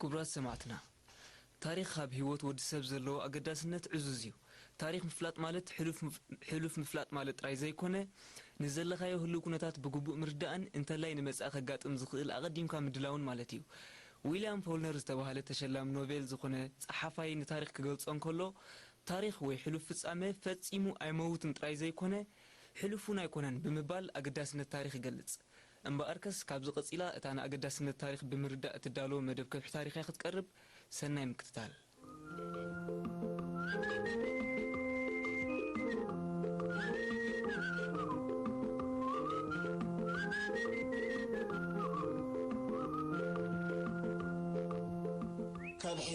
ክቡራት ሰማዕትና፣ ታሪኽ ኣብ ህይወት ወዲ ሰብ ዘለዎ ኣገዳስነት ዕዙዝ እዩ። ታሪኽ ምፍላጥ ማለት ሕሉፍ ምፍ-፣ ሕሉፍ ምፍላጥ ማለት ጥራይ ዘይኮነ፣ ንዘለኻዮ ህሉው ኩነታት ብግቡእ ምርዳእን እንተላይ ንመጻኢ ከጋጥም ዝኽእል ኣቐዲምካ ምድላውን ማለት እዩ። ዊልያም ፎልነር ዝተባህለ ተሸላሚ ኖቤል ዝኾነ ጸሓፋይ ንታሪኽ ክገልጾ እንከሎ፣ ታሪኽ ወይ ሕሉፍ ፍጻመ ፈጺሙ ኣይመውትን ጥራይ ዘይኮነ፣ ሕሉፍ እውን ኣይኮነን ብምባል ኣገዳስነት ታሪኽ ይገልጽ። እምበኣርከስ፣ ካብዚ ቀጺላ እታ ንኣገዳስነት ታሪኽ ብምርዳእ እትዳሎ መደብ ከብሒ ታሪኽ እያ ክትቀርብ። ሰናይ ምክትታል። ከብሒ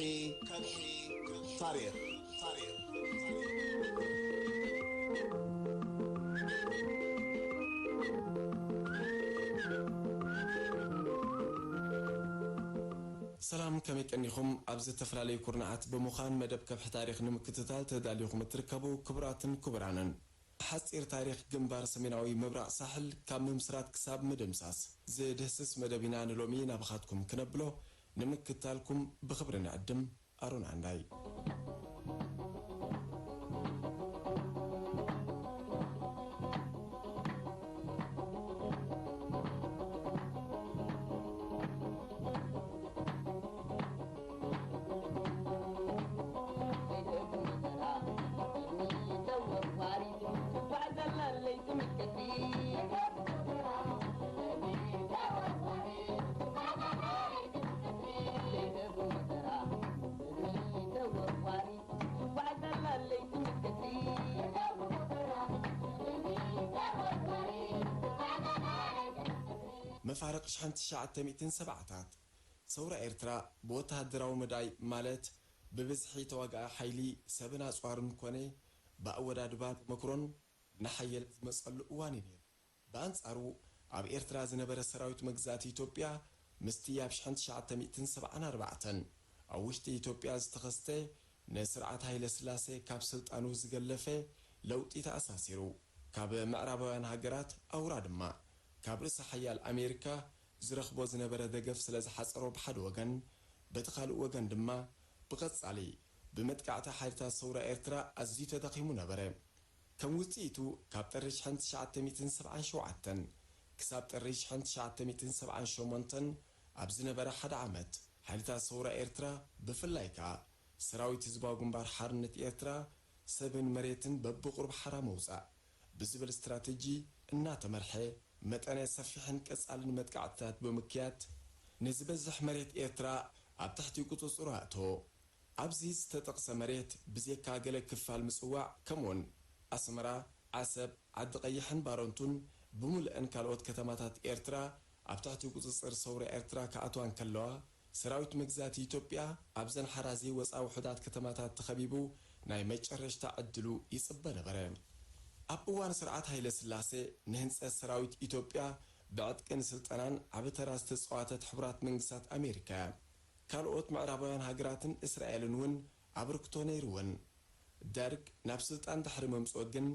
ታሪኽ። ሰላም፣ ከመይ ቀኒኹም? ኣብ ዝተፈላለዩ ኩርናዓት ብምዃን መደብ ከብሒ ታሪኽ ንምክትታል ተዳሊኹም እትርከቡ ክቡራትን ክቡራንን፣ ሓጺር ታሪኽ ግንባር ሰሜናዊ ምብራቕ ሳሕል ካብ ምምስራት ክሳብ ምድምሳስ ዝድህስስ መደብ ኢና ንሎሚ ናባኻትኩም ክነብሎ ንምክትታልኩም ብኽብሪ ንዕድም። ኣሮን ዓንዳይ። መፋርቕ ሽሕን ትሽዓተ ሚእትን ሰብዓታት፣ ሰውራ ኤርትራ ብወተሃደራዊ መዳይ፣ ማለት ብብዝሒ ተዋጋኢ ሓይሊ፣ ሰብን ኣጽዋርን ኮነ ብኣወዳድባ ተመክሮን እናሓየለ ዝመጸሉ እዋን እዩ ነይሩ። ብኣንጻሩ፣ ኣብ ኤርትራ ዝነበረ ሰራዊት መግዛእቲ ኢትዮጵያ፣ ምስቲ ኣብ ሽሕን ትሽዓተ ሚእትን ሰብዓን ኣርባዕተን ኣብ ውሽጢ ኢትዮጵያ ዝተኸስተ፣ ንስርዓት ሃይለ ስላሴ ካብ ስልጣኑ ዝገለፈ ለውጢ ተኣሳሲሩ፣ ካብ ምዕራባውያን ሃገራት ኣውራ ድማ ካብ ርእሰ ሓያል ኣሜሪካ ዝረኽቦ ዝነበረ ደገፍ ስለ ዝሓጸሮ ብሓደ ወገን፣ በቲ ካልእ ወገን ድማ ብቐጻሊ ብመጥቃዕቲ ሓይልታት ሰውራ ኤርትራ ኣዝዩ ተዳኺሙ ነበረ። ከም ውጽኢቱ፣ ካብ ጥሪ ሽሕን ትሽዓተ ሚእትን ሰብዓን ሸውዓተን ክሳብ ጥሪ ሽሕን ትሽዓተ ሚእትን ሰብዓን ሸሞንተን ኣብ ዝነበረ ሓደ ዓመት፣ ሓይልታት ሰውራ ኤርትራ፣ ብፍላይ ከኣ ሰራዊት ህዝባዊ ግንባር ሓርነት ኤርትራ፣ ሰብን መሬትን በብቑሩብ ሓራ ምውጻእ ብዝብል ስትራተጂ እናተመርሐ፣ መጠነ ሰፊሕን ቀጻልን መጥቃዕትታት ብምክያድ፣ ንዝበዝሕ መሬት ኤርትራ ኣብ ትሕቲ ቁጽጽሩ ኣእተዎ። ኣብዚ ዝተጠቕሰ መሬት ብዜካ ገለ ክፋል ምጽዋዕ፣ ከምኡውን ኣስመራ፣ ዓሰብ፣ ዓዲ ቀይሕን ባረንቱን ብምሉእን ካልኦት ከተማታት ኤርትራ ኣብ ትሕቲ ቁጽጽር ሰውራ ኤርትራ ክኣትዋ እንከለዋ፣ ሰራዊት መግዛእቲ ኢትዮጵያ ኣብዘን ሓራ ዘይወጻ ውሑዳት ከተማታት ተኸቢቡ ናይ መጨረሽታ ዕድሉ ይጽበ ነበረ። ኣብ እዋን ስርዓት ሃይለ ስላሴ ንህንጸት ሰራዊት ኢትዮጵያ ብዕጥቅን ስልጠናን ዓቢ ተራ ዝተጻወተት ሕቡራት መንግስታት ኣሜሪካ እያ። ካልኦት ምዕራባውያን ሃገራትን እስራኤልን እውን ኣበርክቶ ነይርወን። ደርግ ናብ ስልጣን ድሕሪ ምምጽኡ ግን፣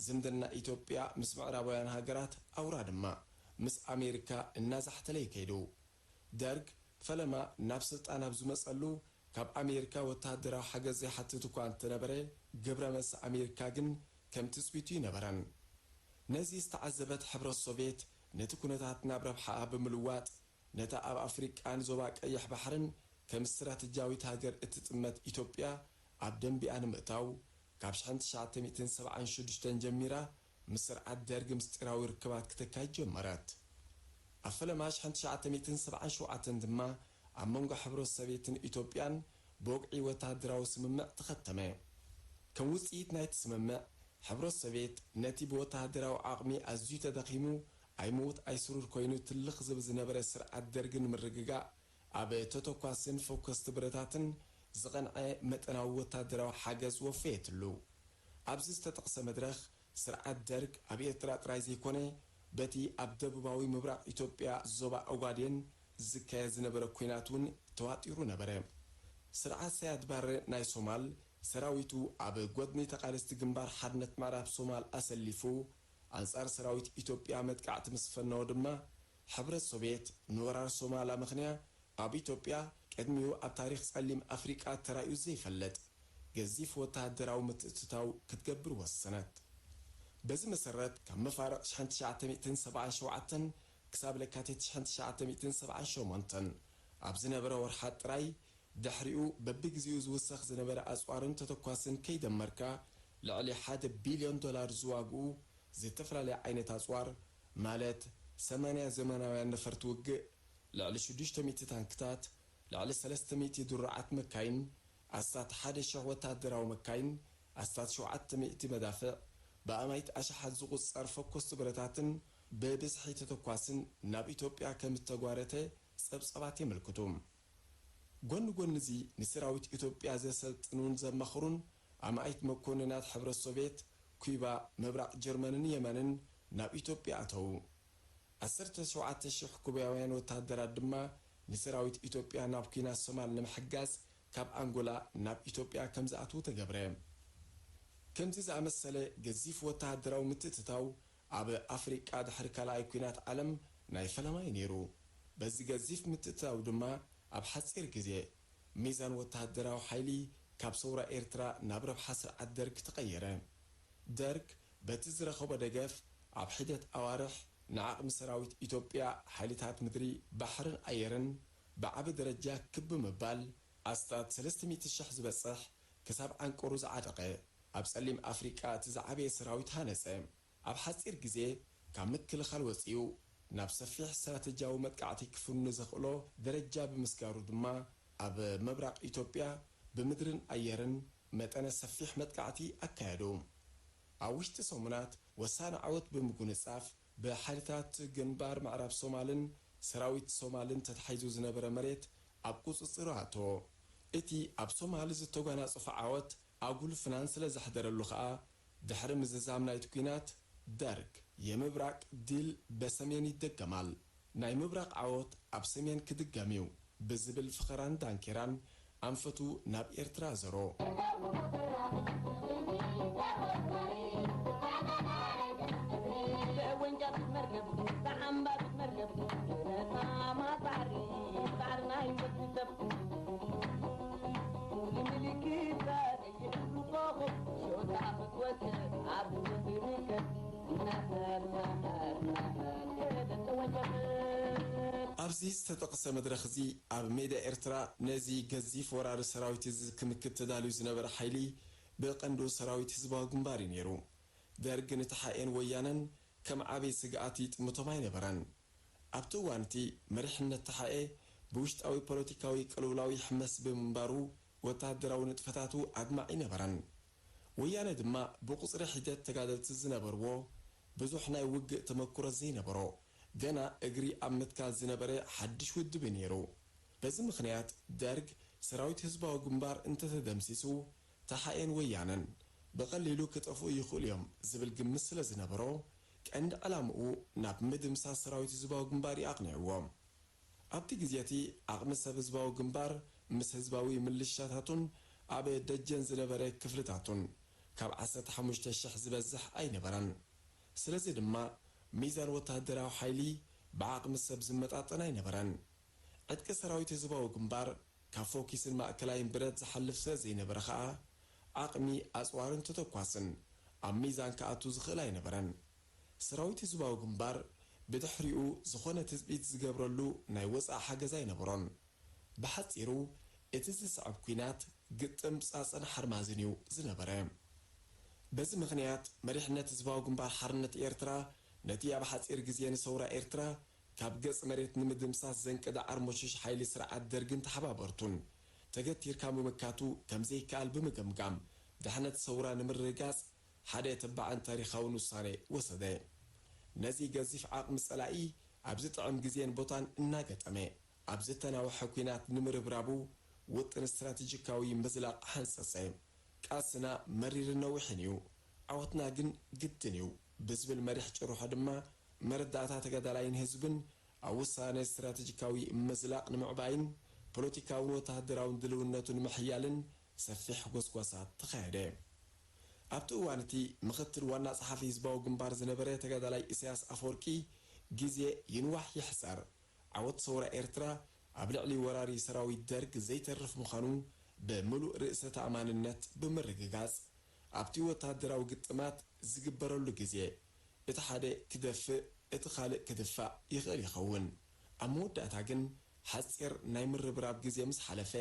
ዝምድና ኢትዮጵያ ምስ ምዕራባውያን ሃገራት፣ ኣውራ ድማ ምስ ኣሜሪካ፣ እናዛሕተለ እዩ ከይዱ። ደርግ ፈለማ ናብ ስልጣን ኣብ ዝመጸሉ፣ ካብ ኣሜሪካ ወተሃደራዊ ሓገዝ ዘይሓትት እኳ እንተነበረ፣ ግብረ መልሲ ኣሜሪካ ግን ከም ትጽቢቱ ኣይነበረን። ነዚ ዝተዓዘበት ሕብረት ሶቭየት፣ ነቲ ኩነታት ናብ ረብሓኣ ብምልዋጥ፣ ነታ ኣብ ኣፍሪቃን ዞባ ቀይሕ ባሕርን ከም ስትራተጂያዊት ሃገር እትጥመት ኢትዮጵያ ኣብ ደንቢኣ ንምእታው፣ ካብ ሽሕን ትሽዓተ ሚእትን ሰብዓን ሽዱሽተን ጀሚራ ምስ ስርዓት ደርግ ምስጢራዊ ርክባት ክተካይድ ጀመረት። ኣብ ፈለማ ሽሕን ትሽዓተ ሚእትን ሰብዓን ሸውዓተን ድማ ኣብ መንጎ ሕብረት ሶቭየትን ኢትዮጵያን ብወግዒ ወተሃደራዊ ስምምዕ ተኸተመ። ከም ውጽኢት ናይቲ ስምምዕ፣ ሕብረት ሶቭየት ነቲ ብወተሃደራዊ ዓቕሚ ኣዝዩ ተዳኺሙ፣ ኣይምዉት ኣይስሩር ኮይኑ ትልኽ ዝብል ዝነበረ ስርዓት ደርግ ንምርግጋእ፣ ኣብ ተተኳስን ፈኮስቲ ብረታትን ዝቐንዐ መጠናዊ ወታደራዊ ሓገዝ ወፈየትሉ። ኣብዚ ዝተጠቕሰ መድረኽ፣ ስርዓት ደርግ ኣብ ኤርትራ ጥራይ ዘይኮነ፣ በቲ ኣብ ደቡባዊ ምብራቕ ኢትዮጵያ ዞባ ኦጋዴን ዝካየድ ዝነበረ ኲናት እውን ተዋጢሩ ነበረ። ስርዓት ሳያድ ባረ ናይ ሶማል፣ ሰራዊቱ ኣብ ጐድኒ ተቓለስቲ ግንባር ሓርነት ምዕራብ ሶማል ኣሰሊፉ፣ ኣንጻር ሰራዊት ኢትዮጵያ መጥቃዕቲ ምስ ፈነወ ድማ፣ ሕብረት ሶቭየት ንወራር ሶማል ኣመኽንያ ኣብ ኢትዮጵያ ቅድሚኡ ኣብ ታሪኽ ጸሊም ኣፍሪቃ ተራእዩ ዘይፈልጥ ገዚፍ ወተሃደራዊ ምትእትታው ክትገብር ወሰነት። በዚ መሰረት፣ ካብ መፋርቕ ሽሕን ትሽዓተ ሚእትን ሰብዓን ሸውዓተን ክሳብ ለካቲት ሽሕን ትሽዓተ ሚእትን ሰብዓን ሸሞንተን ኣብ ዝነበረ ወርሓት ጥራይ፣ ድሕሪኡ በብግዜኡ ዝውሰኽ ዝነበረ ኣጽዋርን ተተኳስን ከይደመርካ፣ ልዕሊ ሓደ ቢልዮን ዶላር ዝዋግኡ ዝተፈላለየ ዓይነት ኣጽዋር፣ ማለት ሰማንያ ዘመናውያን ነፈርቲ ውግእ፣ ልዕሊ ሽዱሽተ ሚእቲ ታንክታት፣ ልዕሊ ሰለስተ ሚእቲ ድሩዓት መካይን፣ ኣስታት ሓደ ሽሕ ወተሃደራዊ መካይን፣ ኣስታት ሸውዓተ ሚእቲ መዳፍዕ፣ ብኣማኢት ኣሽሓት ዝቑጸር ፈኮስቲ ብረታትን ብብዝሒ ተተኳስን ናብ ኢትዮጵያ ከም እተጓረተ ጸብጻባት የመልክቱ። ጎኒ ጎኒ እዚ፣ ንሰራዊት ኢትዮጵያ ዘሰልጥኑን ዘማኽሩን ኣማኢት መኮንናት ሕብረት ሶቭየት፣ ኩባ፣ ምብራቕ ጀርመንን የመንን ናብ ኢትዮጵያ ኣተዉ። ዓሰርተ ሸውዓተ ሽሕ ኩባውያን ወተሃደራት ድማ ንሰራዊት ኢትዮጵያ ናብ ኲናት ሶማል ንምሕጋዝ ካብ ኣንጎላ ናብ ኢትዮጵያ ከም ዝኣትዉ ተገብረ። ከምዚ ዝኣመሰለ ገዚፍ ወተሃደራዊ ምትእትታው ኣብ ኣፍሪቃ ድሕሪ ካልኣይ ኲናት ዓለም ናይ ፈለማይ ነይሩ። በዚ ገዚፍ ምትእትታው ድማ ኣብ ሓጺር ግዜ ሚዛን ወተሃደራዊ ሓይሊ ካብ ሰውራ ኤርትራ ናብ ረብሓ ስርዓት ደርግ ተቐየረ። ደርግ በቲ ዝረኸቦ ደገፍ ኣብ ሒደት ኣዋርሕ ንዓቕሚ ሰራዊት ኢትዮጵያ ሓይልታት ምድሪ፣ ባሕርን ኣየርን ብዓቢ ደረጃ ክብ ብምባል ኣስታት ሰለስተ ሚእቲ ሽሕ ዝበጽሕ ክሳብ ዓንቀሩ ዝዓጠቐ ኣብ ጸሊም ኣፍሪቃ እቲ ዝዓበየ ሰራዊት ሃነጸ። ኣብ ሓጺር ግዜ ካብ ምክልኻል ወጺኡ ናብ ሰፊሕ ስትራተጂያዊ መጥቃዕቲ ክፍኑ ዘኽእሎ ደረጃ ብምስጋሩ ድማ ኣብ ምብራቕ ኢትዮጵያ ብምድርን ኣየርን መጠነ ሰፊሕ መጥቃዕቲ ኣካየዱ። ኣብ ውሽጢ ሰሙናት ወሳኒ ዓወት ብምጉንጻፍ ብሓይልታት ግንባር ምዕራብ ሶማልን ሰራዊት ሶማልን ተታሒዙ ዝነበረ መሬት ኣብ ቁጽጽሩ ኣእተዎ። እቲ ኣብ ሶማል ዝተጓናጸፎ ዓወት ኣጉል ፍናን ስለ ዘሕደረሉ ከኣ ድሕሪ ምዝዛም ናይቲ ኲናት ደርግ የምብራቕ ድል በሰሜን ይደገማል፣ ናይ ምብራቕ ዓወት ኣብ ሰሜን ክድገም እዩ ብዝብል ፍኸራን ዳንኬራን ኣንፈቱ ናብ ኤርትራ ኣዘሮ። ኣብዚ ዝተጠቕሰ መድረኽ እዚ፣ ኣብ ሜዳ ኤርትራ ነዚ ገዚፍ ወራሪ ሰራዊት እዚ ክምክት ተዳልዩ ዝነበረ ሓይሊ፣ ብቐንዱ ሰራዊት ህዝባዊ ግንባር እዩ ነይሩ። ደርግ ንተሓኤን ወያነን ከም ዓቢ ስግኣት ይጥምቶም ኣይነበረን። ኣብቲ እዋን እቲ፣ መሪሕነት ተሓኤ ብውሽጣዊ ፖለቲካዊ ቅልውላው ይሕመስ ብምንባሩ፣ ወተሃደራዊ ንጥፈታቱ ኣድማዒ ኣይነበረን። ወያነ ድማ ብቑጽሪ ሒደት ተጋደልቲ ዝነበርዎ፣ ብዙሕ ናይ ውግእ ተመኩሮ ዘይነበሮ፣ ገና እግሪ ኣብ ምትካል ዝነበረ ሓድሽ ውድብ እዩ ነይሩ። በዚ ምኽንያት፣ ደርግ ሰራዊት ህዝባዊ ግንባር እንተተደምሲሱ፣ ተሓኤን ወያነን ብቐሊሉ ክጠፍኡ ይኽእሉ እዮም ዝብል ግምት ስለ ዝነበሮ፣ ቀንዲ ዕላምኡ ናብ ምድምሳስ ሰራዊት ህዝባዊ ግንባር እዩ ኣቕኒዕዎ። ኣብቲ ግዜ እቲ፣ ዓቕሚ ሰብ ህዝባዊ ግንባር ምስ ህዝባዊ ምልሻታቱን ኣብ ደጀን ዝነበረ ክፍልታቱን ካብ ዓሰርተ ሓሙሽተ ሽሕ ዝበዝሕ ኣይነበረን። ስለዚ ድማ፣ ሚዛን ወተሃደራዊ ሓይሊ ብዓቕሚ ሰብ ዝመጣጠን ኣይነበረን። ዕጥቂ ሰራዊት ህዝባዊ ግንባር ካብ ፎኪስን ማእከላይን ብረት ዝሓልፍ ስለ ዘይነበረ ኸኣ፣ ዓቕሚ ኣጽዋርን ተተኳስን ኣብ ሚዛን ክኣቱ ዝኽእል ኣይነበረን። ሰራዊት ህዝባዊ ግንባር ብድሕሪኡ ዝኾነ ትጽቢት ዝገብረሉ ናይ ወጻኢ ሓገዝ ኣይነበሮን። ብሓጺሩ፣ እቲ ዝስዕብ ኲናት ግጥም ጻጸን ሓርማዝን እዩ ዝነበረ። በዚ ምኽንያት፣ መሪሕነት ህዝባዊ ግንባር ሓርነት ኤርትራ ነቲ ኣብ ሓጺር ግዜ ንሰውራ ኤርትራ ካብ ገጽ መሬት ንምድምሳስ ዘንቀደ ዓርሞሽሽ ሓይሊ ስርዓት ደርግን ተሓባበርቱን ተገቲርካ ምምካቱ ከም ዘይከኣል ብምግምጋም፣ ድሕነት ሰውራ ንምርግጋጽ ሓደ ተባዕን ታሪኻውን ውሳኔ ወሰደ። ነዚ ገዚፍ ዓቕሚ ጸላኢ ኣብ ዝጥዕም ግዜን ቦታን እናገጠመ፣ ኣብ ዝተናውሐ ኲናት ንምርብራቡ ውጥን ስትራተጂካዊ ምዝላቕ ሓንጸጸ። ቃልስና መሪርን ነዊሕን እዩ፣ ዓወትና ግን ግድን እዩ ብዝብል መሪሕ ጭርሖ ድማ፣ መረዳእታ ተጋዳላይን ህዝብን ኣብ ውሳነ ስትራተጂካዊ ምዝላቕ ንምዕባይን ፖለቲካውን ወተሃደራውን ድልውነቱ ንምሕያልን ሰፊሕ ጎስጓሳት ተኻየደ። ኣብቲ እዋን እቲ፣ ምኽትል ዋና ጸሓፊ ህዝባዊ ግንባር ዝነበረ ተጋዳላይ ኢሳያስ ኣፈወርቂ፣ ግዜ ይንዋሕ ይሕጸር፣ ዓወት ሰውራ ኤርትራ ኣብ ልዕሊ ወራሪ ሰራዊት ደርግ ዘይተርፍ ምዃኑ ብምሉእ ርእሰ ተኣማንነት ብምርግጋጽ፣ ኣብቲ ወተሃደራዊ ግጥማት ዝግበረሉ ግዜ፣ እቲ ሓደ ክደፍእ፣ እቲ ካልእ ክድፋእ ይኽእል ይኸውን። ኣብ መወዳእታ ግን፣ ሓጺር ናይ ምርብራብ ግዜ ምስ ሓለፈ፣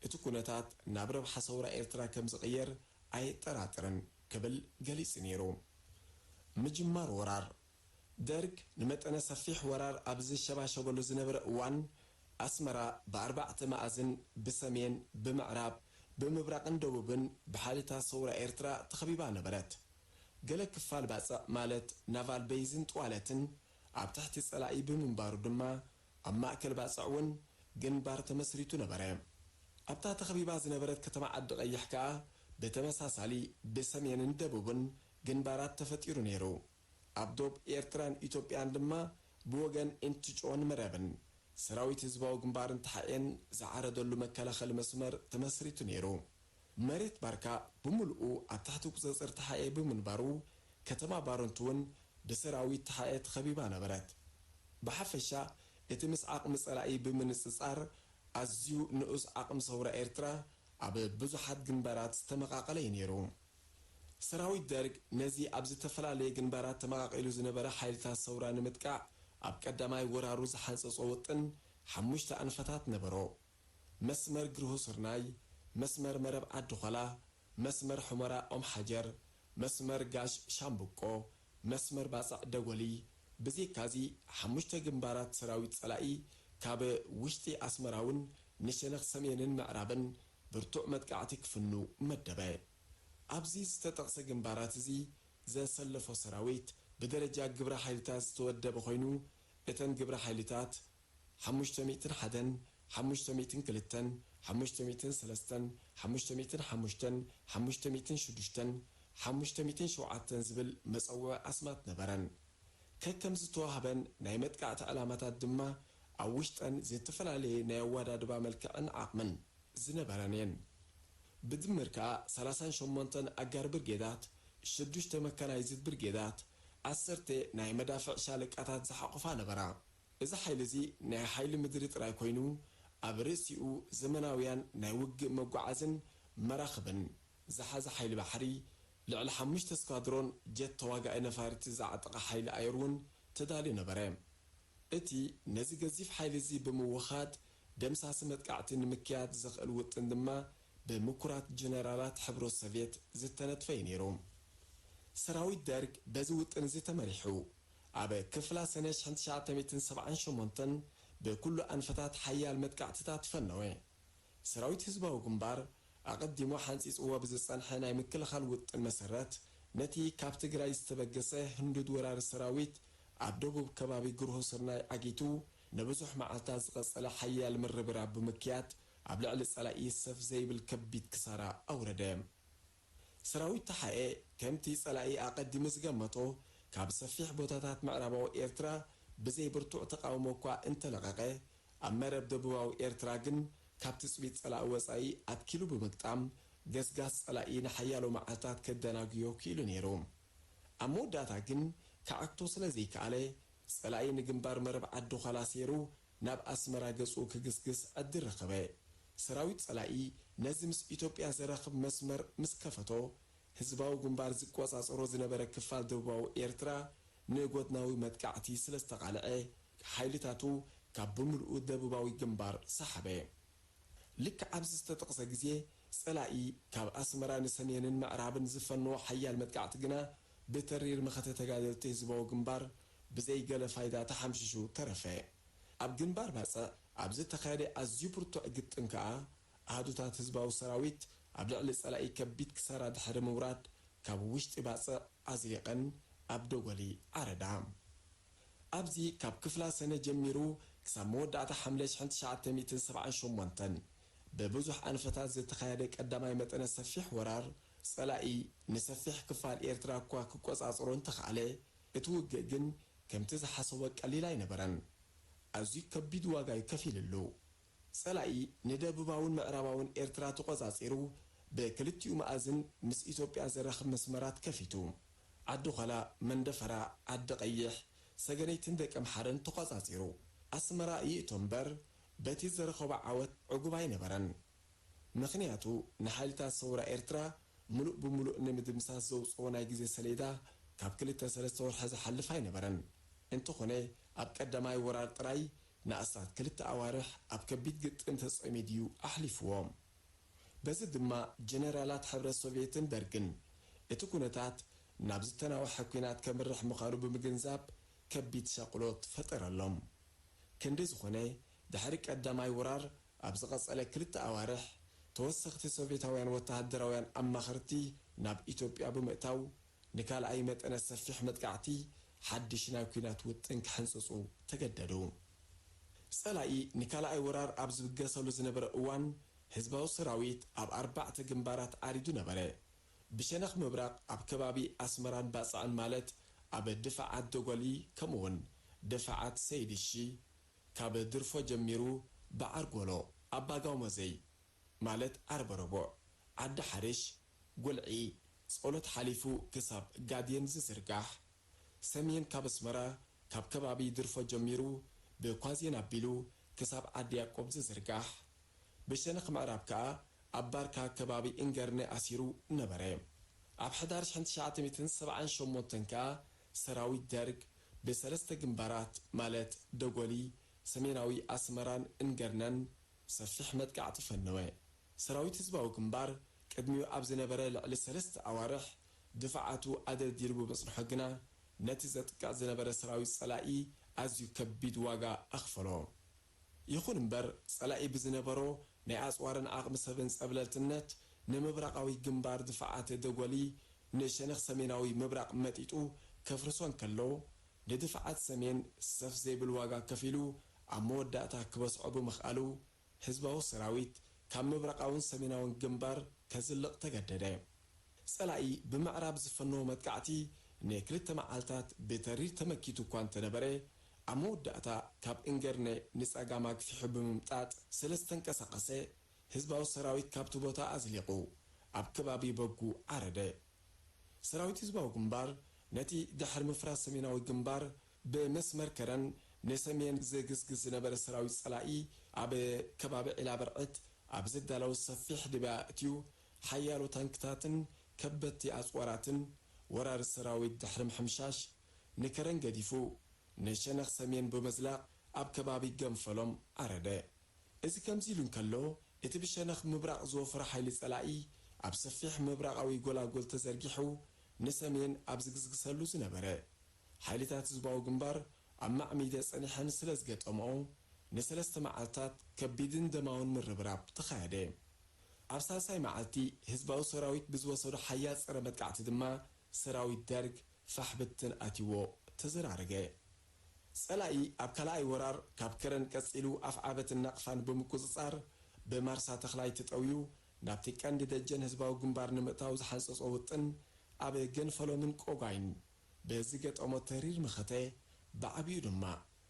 እቲ ኩነታት ናብ ረብሓ ሰውራ ኤርትራ ከም ዝቕየር ኣየጠራጥርን ክብል ገሊጹ ነይሩ። ምጅማር ወራር። ደርግ ንመጠነ ሰፊሕ ወራር ኣብ ዝሸባሸበሉ ዝነበረ እዋን፣ ኣስመራ ብኣርባዕተ መኣዝን፣ ብሰሜን፣ ብምዕራብ፣ ብምብራቕን ደቡብን ብሓይልታት ሰውራ ኤርትራ ተኸቢባ ነበረት። ገለ ክፋል ባጽዕ፣ ማለት ናቫል ቤይዝን ጥዋለትን፣ ኣብ ትሕቲ ጸላኢ ብምንባሩ ድማ፣ ኣብ ማእከል ባጽዕ እውን ግንባር ተመስሪቱ ነበረ። ኣብታ ተኸቢባ ዝነበረት ከተማ ዓዲ ቀይሕ ከኣ፣ ብተመሳሳሊ ብሰሜንን ደቡብን ግንባራት ተፈጢሩ ነይሩ። ኣብ ዶብ ኤርትራን ኢትዮጵያን ድማ፣ ብወገን ኢንትጮን መረብን፣ ሰራዊት ህዝባዊ ግንባርን ተሓኤን ዝዓረደሉ መከላኸሊ መስመር ተመስሪቱ ነይሩ። መሬት ባርካ ብምልኡ ኣብ ትሕቲ ቁጽጽር ተሓኤ ብምንባሩ፣ ከተማ ባረንቱ እውን ብሰራዊት ተሓኤ ተኸቢባ ነበረት። ብሓፈሻ፣ እቲ ምስ ዓቕሚ ጸላኢ ብምንጽጻር ኣዝዩ ንኡስ ዓቕሚ ሰውራ ኤርትራ፣ ኣብ ብዙሓት ግንባራት ዝተመቓቐለ እዩ ነይሩ። ሰራዊት ደርግ ነዚ ኣብ ዝተፈላለየ ግንባራት ተመቓቒሉ ዝነበረ ሓይልታት ሰውራ ንምጥቃዕ፣ ኣብ ቀዳማይ ወራሩ ዝሓንጸጾ ውጥን ሓሙሽተ ኣንፈታት ነበሮ። መስመር ግርሁ ስርናይ፣ መስመር መረብ ዓዲ ኾላ፣ መስመር ሑመራ ኦም ሓጀር፣ መስመር ጋሽ ሻምብቆ፣ መስመር ባጽዕ ደጎሊ። ብዘይካዚ፣ ሓሙሽተ ግንባራት ሰራዊት ጸላኢ ካብ ውሽጢ ኣስመራ እውን ንሸነኽ ሰሜንን ምዕራብን ብርቱዕ መጥቃዕቲ ክፍኑ መደበ። ኣብዚ ዝተጠቕሰ ግንባራት እዚ ዘሰለፎ ሰራዊት ብደረጃ ግብረ ሓይልታት ዝተወደበ ኮይኑ፣ እተን ግብረ ሓይልታት ሓሙሽተ ሚእትን ሓደን፣ ሓሙሽተ ሚእትን ክልተን፣ ሓሙሽተ ሚእትን ሰለስተን፣ ሓሙሽተ ሚእትን ሓሙሽተን፣ ሓሙሽተ ሚእትን ሽዱሽተን፣ ሓሙሽተ ሚእትን ሸውዓተን ዝብል መጸውዒ ኣስማት ነበረን። ከከም ዝተዋህበን ናይ መጥቃዕቲ ዕላማታት ድማ፣ ኣብ ውሽጠን ዝተፈላለየ ናይ ኣወዳድባ መልክዕን ዓቕምን ዝነበረን እየን። ብድምር ከኣ ሰላሳን ሸሞንተን ኣጋር ብርጌዳት፣ ሽዱሽተ መካናይዝድ ብርጌዳት፣ ዓሰርተ ናይ መዳፍዕ ሻለቃታት ዝሓቖፋ ነበራ። እዚ ሓይሊ እዚ ናይ ሓይሊ ምድሪ ጥራይ ኮይኑ፣ ኣብ ርእሲኡ ዘመናውያን ናይ ውግእ መጓዓዝን መራኽብን ዝሓዘ ሓይሊ ባሕሪ፣ ልዕሊ ሓሙሽተ ስኳድሮን ጀት ተዋጋኢ ነፋሪት ዝዓጠቐ ሓይሊ ኣየር እውን ተዳልዩ ነበረ። እቲ ነዚ ገዚፍ ሓይሊ እዚ ብምውኻድ፣ ደምሳሲ መጥቃዕቲ ንምክያድ ዘኽእል ውጥን ድማ ብምኩራት ጀነራላት ሕብረት ሶቭየት ዝተነድፈ እዩ ነይሩ። ሰራዊት ደርግ በዚ ውጥን እዚ ተመሪሑ፣ ኣብ ክፍላ ሰነ ሽሕን ትሽዓተ ሚእትን ሰብዓን ሸሞንተን ብኩሉ ኣንፈታት ሓያል መጥቃዕትታት ፈነወ። ሰራዊት ህዝባዊ ግንባር ኣቐዲሙ ሓንጺጽዎ ብዝጸንሐ ናይ ምክልኻል ውጥን መሰረት፣ ነቲ ካብ ትግራይ ዝተበገሰ ህንዱድ ወራሪ ሰራዊት ኣብ ደቡብ ከባቢ ግርሆ ስርናይ ዓጊቱ፣ ንብዙሕ መዓልታት ዝቐጸለ ሓያል ምርብራብ ብምክያድ፣ ኣብ ልዕሊ ጸላኢ ሰፍ ዘይብል ከቢድ ክሳራ ኣውረደ። ሰራዊት ተሓኤ፣ ከምቲ ጸላኢ ኣቐዲሙ ዝገመቶ፣ ካብ ሰፊሕ ቦታታት ምዕራባዊ ኤርትራ ብዘይ ብርቱዕ ተቓውሞ እኳ እንተለቐቐ፣ ኣብ መረብ ደቡባዊ ኤርትራ ግን ካብ ትጽቢት ጸላኢ ወጻኢ ኣትኪሉ ብምግጣም፣ ገስጋስ ጸላኢ ንሓያሎ መዓልታት ከደናጉዮ ክኢሉ ነይሩ። ኣብ መወዳእታ ግን ክዓግቶ ስለ ዘይከኣለ፣ ጸላኢ ንግንባር መረብ ዓዲ ዃላ ሰይሩ ናብ ኣስመራ ገጹ ክግስግስ ዕድል ረኸበ። ሰራዊት ጸላኢ ነዚ ምስ ኢትዮጵያ ዘራኽብ መስመር ምስ ከፈቶ፣ ህዝባዊ ግንባር ዝቆጻጸሮ ዝነበረ ክፋል ደቡባዊ ኤርትራ ንጎድናዊ መጥቃዕቲ ስለ ዝተቓልዐ፣ ሓይልታቱ ካብ ብምልኡ ደቡባዊ ግንባር ሰሓበ። ልክዕ ኣብዚ ዝተጠቕሰ ግዜ፣ ጸላኢ ካብ ኣስመራ ንሰሜንን ምዕራብን ዝፈነዎ ሓያል መጥቃዕቲ ግና፣ ብተሪር መኸተ ተጋደልቲ ህዝባዊ ግንባር ብዘይ ገለ ፋይዳ ተሓምሺሹ ተረፈ። ኣብ ግንባር ባጽዕ ኣብ ዝተኻየደ ኣዝዩ ብርቱዕ ግጥም ከኣ፣ ኣሃዱታት ህዝባዊ ሰራዊት ኣብ ልዕሊ ጸላኢ ከቢድ ክሳራ ድሕሪ ምውራድ፣ ካብ ውሽጢ ባጽዕ ኣዝሊቐን ኣብ ደጎሊ ዓረዳ። ኣብዚ ካብ ክፍላ ሰነ ጀሚሩ ክሳብ መወዳእታ ሓምለ ሽሕን ትሽዓተ ሚእትን ሰብዓን ሸሞንተን ብብዙሕ ኣንፈታት ዝተኻየደ ቀዳማይ መጠነ ሰፊሕ ወራር፣ ጸላኢ ንሰፊሕ ክፋል ኤርትራ እኳ ክቆጻጸሮ እንተኸኣለ፣ እቲ ውግእ ግን ከምቲ ዝሓሰቦ ቀሊል ኣይነበረን። ኣዝዩ ከቢድ ዋጋ እዩ ከፊልሉ። ጸላኢ ንደቡባውን ምዕራባውን ኤርትራ ተቖጻጺሩ፣ ብክልቲኡ መኣዝን ምስ ኢትዮጵያ ዘራኽብ መስመራት ከፊቱ። ዓዲ ዃላ፣ መንደፈራ፣ ዓዲ ቀይሕ፣ ሰገነይትን ደቀምሓረን ተቖጻጺሩ። ኣስመራ ይእቶ እምበር፣ በቲ ዝረኸቦ ዓወት ዕጉብ ኣይነበረን። ምኽንያቱ፣ ንሓይልታት ሰውራ ኤርትራ ምሉእ ብምሉእ ንምድምሳስ ዘውጽኦ ናይ ግዜ ሰሌዳ ካብ ክልተ ሰለስተ ወርሒ ዝሓልፍ ኣይነበረን። እንተኾነ፣ ኣብ ቀዳማይ ወራር ጥራይ ንኣስታት ክልተ ኣዋርሕ ኣብ ከቢድ ግጥም ተጸሚዱ እዩ ኣሕሊፍዎ። በዚ ድማ፣ ጀነራላት ሕብረት ሶቭየትን ደርግን እቲ ኩነታት ናብ ዝተናውሐ ኲናት ከምርሕ ምዃኑ ብምግንዛብ፣ ከቢድ ሻቕሎት ፈጠረሎም። ክንዲ ዝኾነ፣ ድሕሪ ቀዳማይ ወራር ኣብ ዝቐጸለ ክልተ ኣዋርሕ፣ ተወሰኽቲ ሶቭየታውያን ወተሃደራውያን ኣማኸርቲ ናብ ኢትዮጵያ ብምእታው፣ ንካልኣይ መጠነ ሰፊሕ መጥቃዕቲ ሓድሽ ናይ ኲናት ውጥን ክሕንጽጹ ተገደዱ። ጸላኢ ንካልኣይ ወራር ኣብ ዝብገሰሉ ዝነበረ እዋን፣ ህዝባዊ ሰራዊት ኣብ ኣርባዕተ ግንባራት ዓሪዱ ነበረ። ብሸነኽ ምብራቕ ኣብ ከባቢ ኣስመራን ባጽዕን፣ ማለት ኣብ ድፋዓት ደጎሊ፣ ከምኡውን ድፋዓት ሰይድሺ፣ ካብ ድርፎ ጀሚሩ ብዓርጎሎ፣ ኣባጋው መዘይ፣ ማለት ዓርበ ረቡዕ፣ ዓዲ ሓርሽ፣ ጉልዒ፣ ጸሎት ሓሊፉ ክሳብ ጋድየን ዝዝርጋሕ፣ ሰሜን ካብ ኣስመራ፣ ካብ ከባቢ ድርፎ ጀሚሩ ብኳዜን ኣቢሉ ክሳብ ዓዲ ያቆብ ዝዝርጋሕ፣ ብሸነኽ ምዕራብ ከኣ ኣብ ባርካ ከባቢ እንገርነ ኣሲሩ ነበረ። ኣብ ሕዳር ሽሕን ትሽዓተ ሚእትን ሰብዓን ሸሞንተን ከኣ ሰራዊት ደርግ ብሰለስተ ግንባራት፣ ማለት ደጎሊ፣ ሰሜናዊ ኣስመራን እንገርነን፣ ሰፊሕ መጥቃዕቲ ፈነወ። ሰራዊት ህዝባዊ ግንባር ቅድሚኡ ኣብ ዝነበረ ልዕሊ ሰለስተ ኣዋርሕ ድፋዓቱ ኣደልዲሉ ብምጽንሖ ግና፣ ነቲ ዘጥቅዕ ዝነበረ ሰራዊት ጸላኢ ኣዝዩ ከቢድ ዋጋ ኣኽፈሎ። ይኹን እምበር፣ ጸላኢ ብዝነበሮ ናይ ኣጽዋርን ዓቕሚ ሰብን ጸብለልትነት፣ ንምብራቓዊ ግንባር ድፋዓት ደጎሊ፣ ንሸነኽ ሰሜናዊ ምብራቕ መጢጡ ከፍርሶ እንከሎ፣ ንድፋዓት ሰሜን ሰፍ ዘይብል ዋጋ ከፊሉ ኣብ መወዳእታ ክበስዖ ብምኽኣሉ፣ ህዝባዊ ሰራዊት ካብ ምብራቓውን ሰሜናውን ግንባር ከዝልቕ ተገደደ። ጸላኢ ብምዕራብ ዝፈነዎ መጥቃዕቲ ንክልተ መዓልታት ብተሪር ተመኪቱ እኳ እንተነበረ፣ ኣብ መወዳእታ ካብ እንገርነ ንጸጋም ኣግፊሑ ብምምጣጥ ስለ ዝተንቀሳቐሰ፣ ህዝባዊ ሰራዊት ካብቲ ቦታ ኣዝሊቑ ኣብ ከባቢ በጉ ዓረደ። ሰራዊት ህዝባዊ ግንባር ነቲ ድሕሪ ምፍራስ ሰሜናዊ ግንባር ብመስመር ከረን ንሰሜን ዝግስግስ ዝነበረ ሰራዊት ጸላኢ ኣብ ከባቢ ዒላ ብርዕት ኣብ ዘዳለዎ ሰፊሕ ድብያ ኣእትዩ፣ ሓያሎ ታንክታትን ከበድቲ ኣጽዋራትን ወራሪ ሰራዊት ድሕሪ ምሕምሻሽ፣ ንከረን ገዲፉ ንሸነኽ ሰሜን ብምዝላቕ ኣብ ከባቢ ገንፈሎም ዓረደ። እዚ ከምዚ ኢሉ እንከሎ፣ እቲ ብሸነኽ ምብራቕ ዝወፈረ ሓይሊ ጸላኢ ኣብ ሰፊሕ ምብራቓዊ ጎላጉል ተዘርጊሑ ንሰሜን ኣብ ዝግስግሰሉ ዝነበረ፣ ሓይልታት ህዝባዊ ግንባር ኣብ ማዕሚደ ጸኒሐን ስለ ዝገጠምኦ፣ ንሰለስተ መዓልታት ከቢድን ደማውን ምርብራብ ተኻየደ። ኣብ ሳልሳይ መዓልቲ ህዝባዊ ሰራዊት ብዝወሰዶ ሓያል ጸረ መጥቃዕቲ ድማ፣ ሰራዊት ደርግ ፋሕ ብትን ኣትይዎ ተዘራረገ። ጸላኢ ኣብ ካልኣይ ወራር ካብ ከረን ቀጺሉ ኣፍዓበትን ናቕፋን ብምቁጽጻር፣ ብማርሳ ተኽላይ ተጠውዩ ናብቲ ቀንዲ ደጀን ህዝባዊ ግንባር ንምእታው ዝሓንጸጾ ውጥን፣ ኣብ ገንፈሎምን ቆጓይን ብዝገጠሞ ተሪር መኸተ፣ ብዓቢኡ ድማ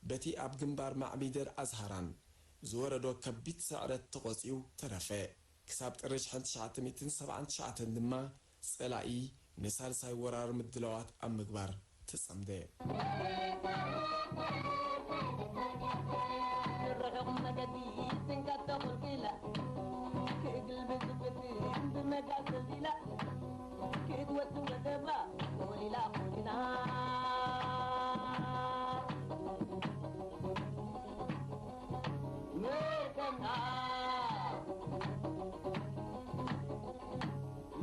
በቲ ኣብ ግንባር ማዕቢደር ኣዝሃራን ዝወረዶ ከቢድ ስዕረት ተቖጽዩ ተረፈ። ክሳብ ጥሪ ሽሕን ትሽዓተ ሚእትን ሰብዓን ትሽዓተን ድማ ጸላኢ ንሳልሳይ ወራር ምድላዋት ኣብ ምግባር ተጸምደ። ርሑቕ መገዲ ስንቀት ተኹልኪለ ክእግል ብዝብትን ብመጋዝ ዘሊለ ክትወዲ ወደባ ኮሊላ ኮሊና መርከብና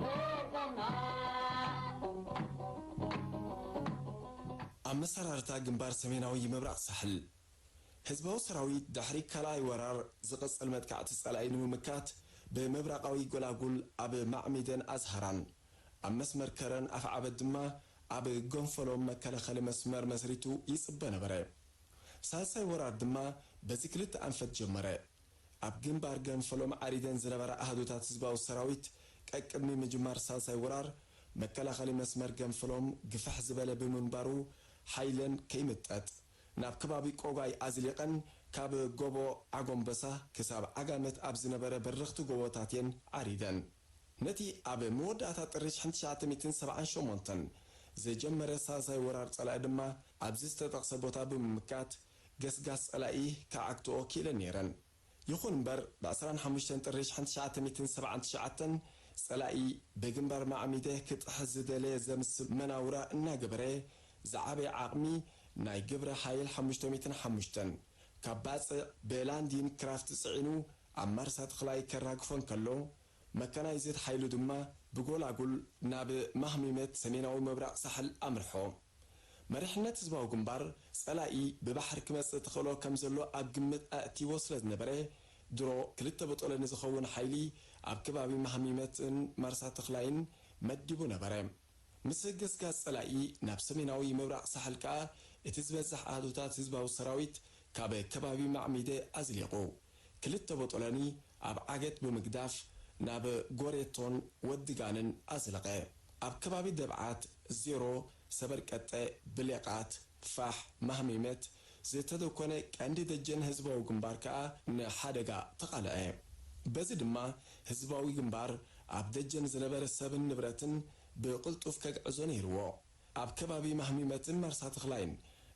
መርከብና። ኣመሰራርታ ግንባር ሰሜናዊ ምብራቕ ሳሕል። ህዝባዊ ሰራዊት ድሕሪ ካልኣይ ወራር ዝቕጽል መጥቃዕቲ ጸላኢ ንምምካት፣ ብምብራቓዊ ጎላጉል ኣብ ማዕሚደን ኣዝሃራን፣ ኣብ መስመር ከረን ኣፍዓበት ድማ ኣብ ገንፈሎም መከላኸሊ መስመር መስሪቱ ይጽበ ነበረ። ሳልሳይ ወራር ድማ በዚ ክልተ ኣንፈት ጀመረ። ኣብ ግንባር ገንፈሎም ዓሪደን ዝነበራ ኣሃዱታት ህዝባዊ ሰራዊት፣ ቀቅድሚ ምጅማር ሳልሳይ ወራር፣ መከላኸሊ መስመር ገንፈሎም ግፍሕ ዝበለ ብምንባሩ፣ ሓይለን ከይምጠጥ፣ ናብ ከባቢ ቆጓይ ኣዝሊቐን፣ ካብ ጎቦ ዓጎምበሳ ክሳብ ዓጋመት ኣብ ዝነበረ በረኽቲ ጎቦታት እየን ዓሪደን። ነቲ ኣብ መወዳእታ ጥሪ ሽሕን ትሽዓተ ሚእትን ሰብዓን ሸሞንተን ዝጀመረ ሳልሳይ ወራር ጸላኢ ድማ፣ ኣብዚ ዝተጠቕሰ ቦታ ብምምካት፣ ገስጋስ ጸላኢ ክዓግትኦ ክኢለን ነይረን። ይኹን እምበር፣ ብ ዕስራን ሓሙሽተን ጥሪ ሺሕ ትሽዓተ ሚእትን ሰብዓን ትሽዓተን ጸላኢ ብግንባር ማዕሚደ ክጥሕስ ዝደለየ ዘምስል መናውራ እናገበረ ዝዓበየ ዓቕሚ ናይ ግብረ ሓይል ሓሙሽተ ሚእትን ሓሙሽተን ካብ ባጽዕ ብላንዲን ክራፍት ጽዒኑ ኣብ ማርሳ ተኽላይ ከራግፎ እንከሎ፣ መካናይዝድ ሓይሉ ድማ ብጎላጉል ናብ ማህሚመት ሰሜናዊ ምብራቕ ሳሕል ኣምርሖ። መሪሕነት ህዝባዊ ግንባር ጸላኢ ብባሕሪ ክመጽእ ተኽእሎ ከም ዘሎ ኣብ ግምት ኣእትይዎ ስለ ዝነበረ፣ ድሮ ክልተ በጦለኒ ዝኸውን ሓይሊ ኣብ ከባቢ ማህሚመትን ማርሳ ተኽላይን መዲቡ ነበረ። ምስ ህገስጋስ ጸላኢ ናብ ሰሜናዊ ምብራቕ ሳሕል ከኣ እቲ ዝበዝሕ ኣሃዱታት ህዝባዊ ሰራዊት ካብ ከባቢ ማዕሚደ ኣዝሊቑ። ክልተ ቦጦሎኒ ኣብ ዓገት ብምግዳፍ ናብ ጎሬቶን ወድጋንን ኣዝለቐ። ኣብ ከባቢ ደብዓት፣ ዜሮ፣ ሰበርቀጠ፣ ብሌቓት፣ ፋሕ፣ ማህሚመት ዝተደኮነ ቀንዲ ደጀን ህዝባዊ ግንባር ከኣ ንሓደጋ ተቓልዐ። በዚ ድማ ህዝባዊ ግንባር ኣብ ደጀን ዝነበረ ሰብን ንብረትን ብቕልጡፍ ከግዕዞ ነይርዎ። ኣብ ከባቢ ማህሚመትን ማርሳ ተኽላይን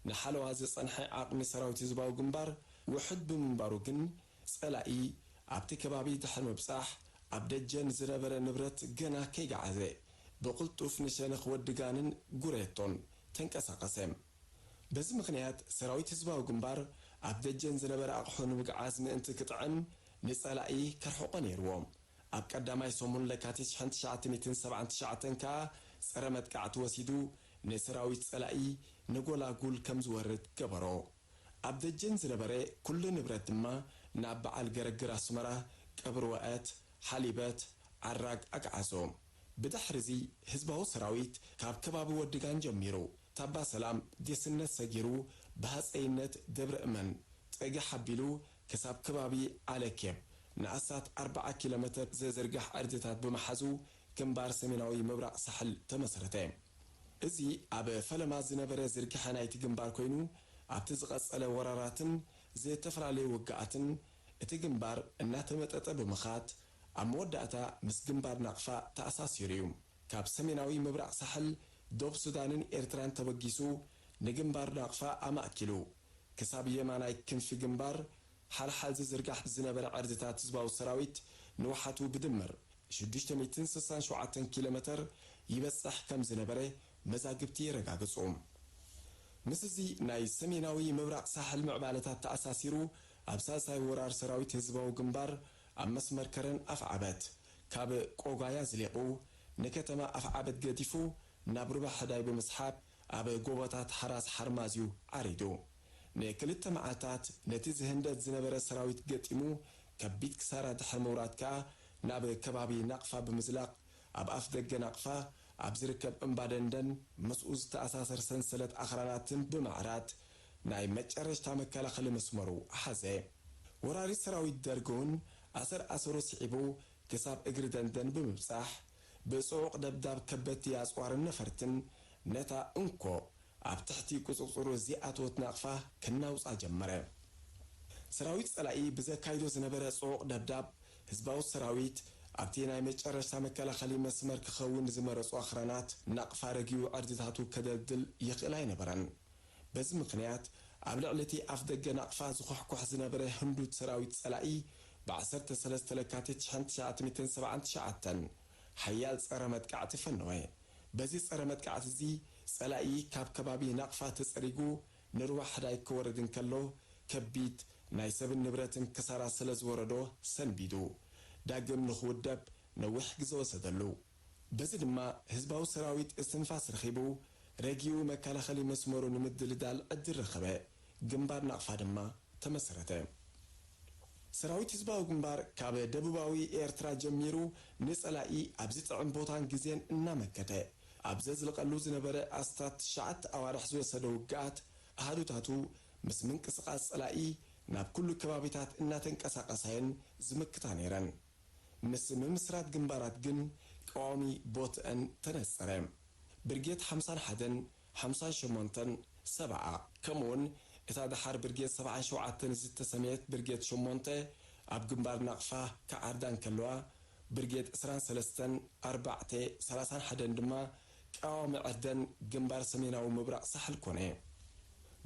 ንሓለዋ ዝጸንሐ ዓቕሚ ሰራዊት ህዝባዊ ግንባር ውሑድ ብምንባሩ ግን፣ ጸላኢ ኣብቲ ከባቢ ድሕሪ ምብጻሕ፣ ኣብ ደጀን ዝነበረ ንብረት ገና ከይገዓዘ፣ ብቕልጡፍ ንሸነኽ ወድጋንን ጉሬቶን ተንቀሳቐሰ። በዚ ምኽንያት፣ ሰራዊት ህዝባዊ ግንባር ኣብ ደጀን ዝነበረ ኣቕሑ ንምግዓዝ ምእንቲ ክጥዕም፣ ንጸላኢ ከርሕቖ ነይርዎ። ኣብ ቀዳማይ ሰሙን ለካቲት ሽሕን ትሽዓተ ሚእትን ሰብዓን ትሽዓተን ከኣ ጸረ መጥቃዕቲ ወሲዱ፣ ንሰራዊት ጸላኢ ንጎላጉል ከም ዝወርድ ገበሮ። ኣብ ደጀን ዝነበረ ኩሉ ንብረት ድማ ናብ በዓል ገረግር ኣስመራ፣ ቀብሪ ወአት፣ ሓሊበት፣ ዓራግ ኣግዓዞ። ብድሕሪዚ ህዝባዊ ሰራዊት ካብ ከባቢ ወድጋን ጀሚሩ፣ ታባ ሰላም፣ ዴስነት ሰጊሩ፣ ብሃጸይነት ደብረ እመን ጠገሕ ኣቢሉ ክሳብ ከባቢ ዓለኬብ ንኣስታት ኣርብዓ ኪሎ ሜተር ዝዝርጋሕ ዕርድታት ብምሓዙ፣ ግንባር ሰሜናዊ ምብራቕ ሳሕል ተመስረተ። እዚ ኣብ ፈለማ ዝነበረ ዝርግሐ ናይቲ ግንባር ኮይኑ፣ ኣብቲ ዝቐጸለ ወራራትን ዝተፈላለዩ ውግኣትን እቲ ግንባር እናተመጠጠ ብምኻድ፣ ኣብ መወዳእታ ምስ ግንባር ናቕፋ ተኣሳሲሩ እዩ። ካብ ሰሜናዊ ምብራቕ ሳሕል፣ ዶብ ሱዳንን ኤርትራን ተበጊሱ፣ ንግንባር ናቕፋ ኣማእኪሉ፣ ክሳብ የማናይ ክንፊ ግንባር ሓልሓል ዝዝርጋሕ ዝነበረ ዕርድታት ህዝባዊ ሰራዊት፣ ንውሓቱ ብድምር ሽዱሽተ ሚእትን ስሳን ሸውዓተን ኪሎ ሜተር ይበጽሕ ከም ዝነበረ መዛግብቲ የረጋግጹ። ምስዚ ናይ ሰሜናዊ ምብራቕ ሳሕል ምዕባለታት ተኣሳሲሩ፣ ኣብ ሳልሳይ ወራር ሰራዊት ህዝባዊ ግንባር ኣብ መስመር ከረን ኣፍዓበት፣ ካብ ቆጓያ ዝሊቑ፣ ንከተማ ኣፍዓበት ገዲፉ፣ ናብ ሩባ ሕዳይ ብምስሓብ፣ ኣብ ጎቦታት ሓራስ ሓርማዝዩ ዓሪዱ። ንክልተ መዓልታት ነቲ ዝህንደድ ዝነበረ ሰራዊት ገጢሙ፣ ከቢድ ክሳራ ድሕሪ ምውራድ ከኣ፣ ናብ ከባቢ ናቕፋ ብምዝላቕ፣ ኣብ ኣፍ ደገ ናቕፋ ኣብ ዝርከብ እምባ ደንደን ምስኡ ዝተኣሳሰር ሰንሰለት ኣኽራናትን ብምዕራድ፣ ናይ መጨረሽታ መከላኸሊ መስመሩ ሓዘ። ወራሪ ሰራዊት ደርግ እውን ኣሰር ኣሰሩ ስዒቡ ክሳብ እግሪ ደንደን ብምብጻሕ፣ ብጽዑቕ ደብዳብ ከበድቲ ኣጽዋርን ነፈርትን ነታ እንኮ ኣብ ትሕቲ ቁጽጽሩ ዝኣተወት ናቕፋ ክናውጻ ጀመረ። ሰራዊት ጸላኢ ብዘካይዶ ዝነበረ ጽዑቕ ደብዳብ፣ ህዝባዊ ሰራዊት ኣብቲ ናይ መጨረሽታ መከላኸሊ መስመር ክኸውን ዝመረጾ ኣኽራናት ናቕፋ ረጊኡ ዕርድታቱ ከደልድል ይኽእል ኣይነበረን። በዚ ምኽንያት፣ ኣብ ልዕሊ እቲ ኣፍ ደገ ናቕፋ ዝኹሕኩሕ ዝነበረ ህንዱድ ሰራዊት ጸላኢ፣ ብ ዓሰርተ ሰለስተ ለካቲት ሽሕን ትሽዓተ ሚእትን ሰብዓን ትሽዓተን ሓያል ጸረ መጥቃዕቲ ፈነወ። በዚ ጸረ መጥቃዕቲ እዚ፣ ጸላኢ ካብ ከባቢ ናቕፋ ተጸሪጉ ንሩባ ሕዳይ ክወርድ እንከሎ፣ ከቢድ ናይ ሰብን ንብረትን ክሳራ ስለ ዝወረዶ፣ ሰንቢዱ። ዳግም ንኽውደብ ነዊሕ ግዘ ወሰደሉ። በዚ ድማ ህዝባዊ ሰራዊት እስትንፋስ ረኺቡ፣ ረጊኡ መከላኸሊ መስመሩ ንምድልዳል ዕድል ረኸበ። ግንባር ናቕፋ ድማ ተመስረተ። ሰራዊት ህዝባዊ ግንባር ካብ ደቡባዊ ኤርትራ ጀሚሩ ንጸላኢ ኣብ ዝጥዕም ቦታን ግዜን እናመከተ ኣብ ዘዝልቐሉ ዝነበረ ኣስታት ትሽዓተ ኣዋርሕ ዝወሰደ ውግኣት፣ ኣሃዱታቱ ምስ ምንቅስቓስ ጸላኢ ናብ ኩሉ ከባቢታት እናተንቀሳቐሳየን ዝምክታ ነይረን። ምስ ምምስራት ግንባራት ግን ቀዋሚ ቦትአን ተነጸረ። ብርጌድ ሓምሳን ሓደን፣ ሓምሳን ሸሞንተን፣ ሰብዓ፣ ከምኡውን እታ ደሓር ብርጌድ ሰብዓን ሸውዓተን ዝተሰምየት ብርጌድ ሸሞንተ ኣብ ግንባር ናቕፋ ክዓርዳ እንከለዋ፣ ብርጌድ ዕስራን ሰለስተን፣ ኣርባዕተ፣ ሰላሳን ሓደን ድማ ቀዋሚ ዕርደን ግንባር ሰሜናዊ ምብራቕ ሳሕል ኮነ።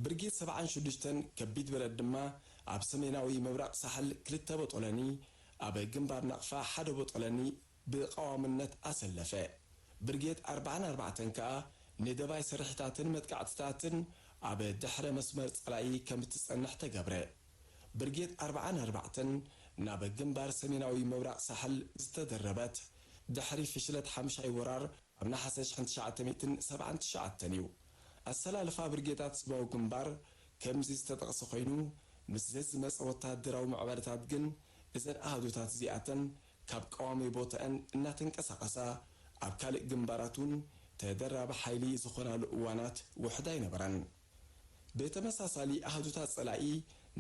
ብርጌድ ሰብዓን ሽዱሽተን ከቢድ ብረት ድማ ኣብ ሰሜናዊ ምብራቕ ሳሕል ክልተ ቦጦለኒ፣ ኣብ ግንባር ናቕፋ ሓደ ቦጦለኒ ብቐዋምነት ኣሰለፈ። ብርጌድ ኣርባዓን ኣርባዕተን ከኣ ንደባይ ስርሒታትን መጥቃዕትታትን ኣብ ድሕረ መስመር ጸላኢ ከም እትጸንሕ ተገብረ። ብርጌድ ኣርባዓን ኣርባዕተን ናብ ግንባር ሰሜናዊ ምብራቕ ሳሕል ዝተደረበት፣ ድሕሪ ፍሽለት ሓምሻይ ወራር ኣብ ነሓሰ ሽሕን ትሽዓተ ሚእትን ሰብዓን ትሽዓተን እዩ። ኣሰላልፋ ብርጌዳት ህዝባዊ ግንባር ከምዚ ዝተጠቕሰ ኮይኑ፣ ምስ ዘዝመጸ ወተሃደራዊ ምዕባለታት ግን፣ እዘን ኣሃዱታት እዚኣተን ካብ ቀዋሚ ቦታኣን እናተንቀሳቐሳ፣ ኣብ ካልእ ግንባራት እውን ተደራቢ ሓይሊ ዝኾናሉ እዋናት ውሑድ ኣይነበራን። ብተመሳሳሊ ኣሃዱታት ጸላኢ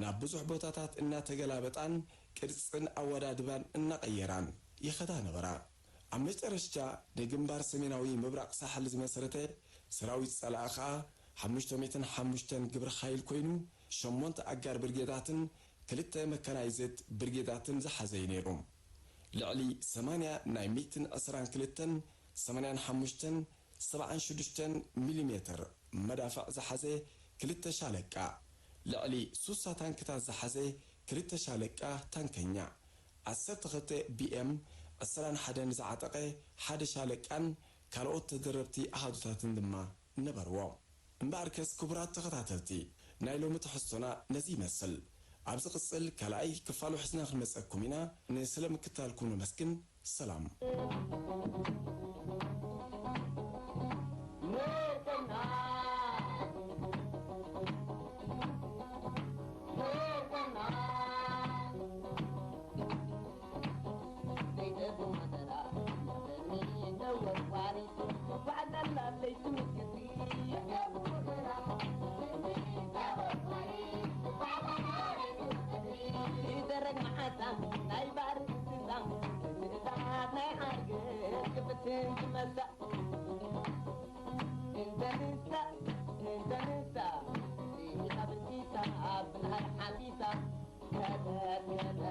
ናብ ብዙሕ ቦታታት እናተገላበጣን ቅርጽን ኣወዳድባን እናቐየራን ይኸዳ ነበራ። ኣብ መጨረሽታ ንግንባር ሰሜናዊ ምብራቕ ሳሕል ዝመሰረተ ሰራዊት ጸላኢ ኸኣ ሓሙሽተ ሚእትን ሓሙሽተን ግብረ ሓይል ኮይኑ፣ ሸሞንተ ኣጋር ብርጌዳትን ክልተ መካናይዝድ ብርጌዳትን ዝሓዘ እዩ ነይሩ። ልዕሊ ሰማንያ ናይ ሚእትን ዕስራን ክልተን፣ ሰማንያን ሓሙሽተን፣ ሰብዓን ሽዱሽተን ሚሊሜትር መዳፍዕ ዝሓዘ ክልተ ሻለቃ፣ ልዕሊ ሱሳ ታንክታት ዝሓዘ ክልተ ሻለቃ ታንከኛ፣ ዓሰርተ ክልተ ቢኤም፣ ዕስራን ሓደን ዝዓጠቐ ሓደ ሻለቃን ካልኦት ተደረብቲ ኣሃዱታትን ድማ ነበርዎ። እምበኣርከስ ክቡራት ተኸታተልቲ፣ ናይ ሎሚ ትሕዝቶና ነዚ ይመስል። ኣብ ዝቕጽል ካልኣይ ክፋሉ ሒዝና ክንመጸኩም ኢና። ንስለ ምክታልኩም ነመስግን። ሰላም። ደረግ መዓሳ ናይ ባሕሪ እንስሳ፣ ትእዛዝ ናይ ሓርገ ክፍትን ዝመሳ። እንተ ንሳ፣ እንተ ንሳ፣ ኢኻ ብልኪታ፣ ብልሃል ሓፊሳ፣ ከበድ